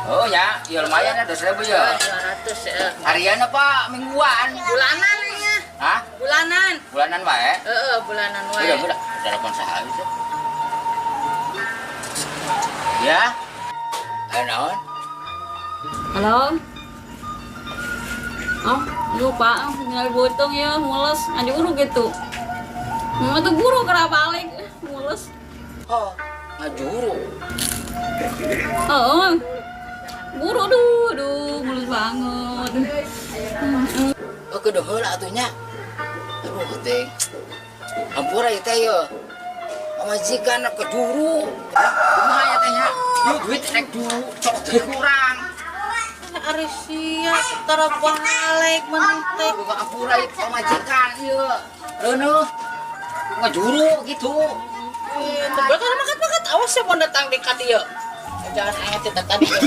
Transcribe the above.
Oh ya, ya lumayan ya, 200.000 ya. 200 ya. Harian apa mingguan? Bulanan ya. Hah? Bulanan. Bulanan wae? Heeh, bulanan wae. Udah, telepon saha itu? Ya? Ayo naon? Halo? Oh, lupa, tinggal beuteung ya, mules, ngajuru gitu. Mau tuh buru kena balik, mules. Oh, ngajuru. Oh, buru, aduh, aduh, mules banget. Oh, kudu heula atuh nya. Aduh, teh. Ampura ieu teh ye. Pamajikan kejuru. Kumaha ya teh nya? Duit rek du, cok teh kurang. Ari sia tara balik maneh teh. Kumaha ampura ieu pamajikan ieu. Reuneuh. Ngajuru gitu. Teu kan makat-makat, awas ya mau datang di ka dieu. Jangan ayah teh tadi.